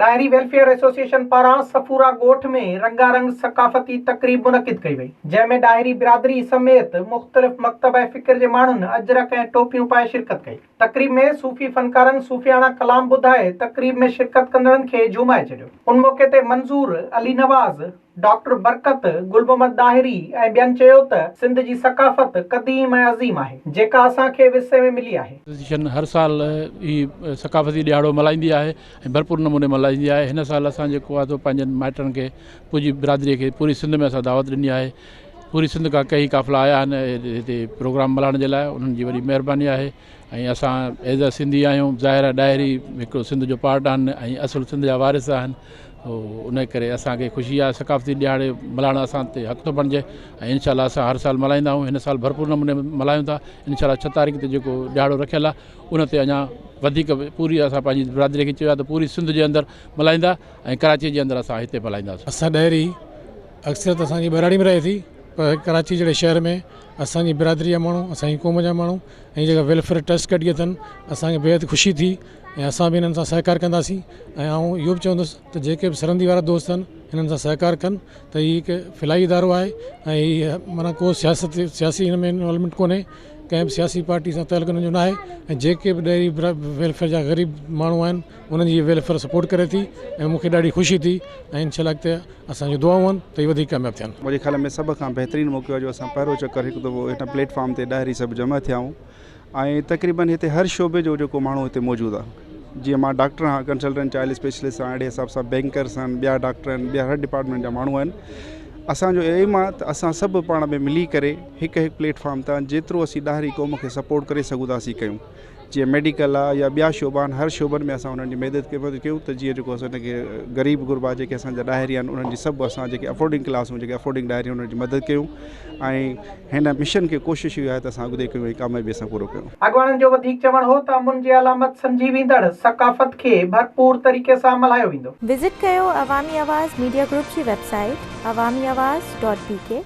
Dahri welfare association پاران صفورا ڳوٺ ۾ رنگا رنگ ثقافتي تقريب منعقد ڪئي وئي، جنهن ۾ ڏاهري برادري سميت مختلف مڪتبه فڪر جي ماڻهن اجرڪ ۽ ٽوپيون پائي شرڪت ڪئي. تقريب ۾ صوفي فنڪارن صوفياڻا ڪلام ٻڌائي تقريب ۾ شرڪت ڪندڙن کي جهومائي ڇڏيو. ان موقعي تي منظور علي نواز، ڊاڪٽر برڪت، گل محمد ڏاهري ۽ ٻين چيو ته سنڌ جي ثقافت قديم ۽ عظيم آهي، جيڪا اسان کي ورثي ۾ ملي آهي. ايسوسيئيشن هر سال هي ثقافتي ڏهاڙو ملهائيندي آهي ۽ ڀرپور نموني ملهائيندي آهي هن سال اسان جيڪو آهي سو پنهنجن مائٽن کي پنهنجي برادري کي پوري سنڌ ۾ اسان دعوت ڏني آهي پوري سنڌ کان ڪئي قافلا آيا آهن هتي پروگرام ملهائڻ جي لاء انهن جي وڏي مهرباني آهي ۽ اسان ايز اي سنڌي آهيون ظاهر آهي ڏاهري هڪڙو سنڌ جو پارٽ آهن ۽ اصل سنڌ جا وارث آهن ان ڪري اسان کي خوشي آهي ثقافتي ڏهاڙي ملهائڻ اسان تي حق ٿو بڻجي ۽ انشاء الله اسان هر سال ملهائيندا آهيون هن سال ڀرپور نموني ملهايون ٿا انشاء الله ڇهه تاريخ تي جيڪو ڏهاڙو رکيل آهي ان تي اڃا وڌيڪ پوري اسان پنهنجي برادري کي چيو آهي ته پوري سنڌ جي اندر ملهائيندا ۽ ڪراچي جي اندر اسان هتي ملهائينداسين. اسان ڏاهري اڪثريت اسان جي ٻهراڙي ۾ رهي ٿي پر ڪراچي جهڙي شهر ۾ اسان جي برادري جا ماڻهو اسان جي قوم جا ماڻهو ۽ جيڪا ويلفيئر ٽرسٽ ڪڍي اٿن اسان کي بيحد خوشي ٿي ۽ اسان به انهن سان سهڪار ڪنداسين ۽ آئون اهو به چوندس ته جيڪي به سرندي وارا دوست آهن انهن سان سهڪار ڪن ته هي هڪ فلاحي ادارو آهي ۽ هي معنيٰ ڪو سياست سياسي هن ۾ انوالومينٽ ڪونهي ڪنهن به سياسي پارٽي سان تعلق انهن جو ناهي ۽ جيڪي به ڏيري ويلفيئر جا غريب ماڻهو آهن انهن جي ويلفيئر سپورٽ ڪري ٿي ۽ مون کي ڏاڍي خوشي ٿي ۽ انشاء الله اڳتي اسان جون دعائون آهن ته هي وڌيڪ ڪامياب ٿين. منهنجي خيال ۾ سڀ کان بهترين موقعو آهي جو اسان پهريون چڪر هڪ دفعو هن پليٽ فارم تي ڏاهري سڀ جمع ٿيا آهيون ۽ تقريبن هتي هر شعبي جو جيڪو ماڻهو هتي موجود آهي جيئن مان ڊاڪٽر آهيان ڪنسلٽنٽ چائلڊ اسپيشلسٽ آهيان اهڙي حساب سان بينڪرس آهن ٻيا ڊاڪٽر آهن ٻيا هر ڊپارٽمينٽ جا ماڻهو آهن اسانجو ايم آهي ته اسان سڀ پاڻ ۾ ملي ڪري هڪ هڪ پليٽ فارم تان جيترو اسين ڏاهري قوم کي سپورٽ ڪري سگهون ٿا اسين ڪيون جيئن ميڊيڪل آ يا ٻيا شعبا آهن هر شعبن ۾ اسان انهن جي مدد ڪيون ته جيئن جيڪو اسان کي غريب غربا جيڪي اسان جا ڏاهري آهن انهن جي سڀ اسان جيڪي افورڊنگ ڪلاس جيڪي افورڊنگ ڏاهري انهن جي مدد ڪيون ۽ هن مشن کي ڪوشش اها آهي ته اسان اڳتي ڪيون ۽ ڪاميابي سان پورو ڪيون. اڳواڻن جو وڌيڪ چوڻ هو ته امن جي علامت سمجهي ويندڙ ثقافت کي ڀرپور طريقي سان ملهايو ويندو. وزٽ ڪيو عوامي آواز ميڊيا گروپ جي website Awami Awaz dot B K.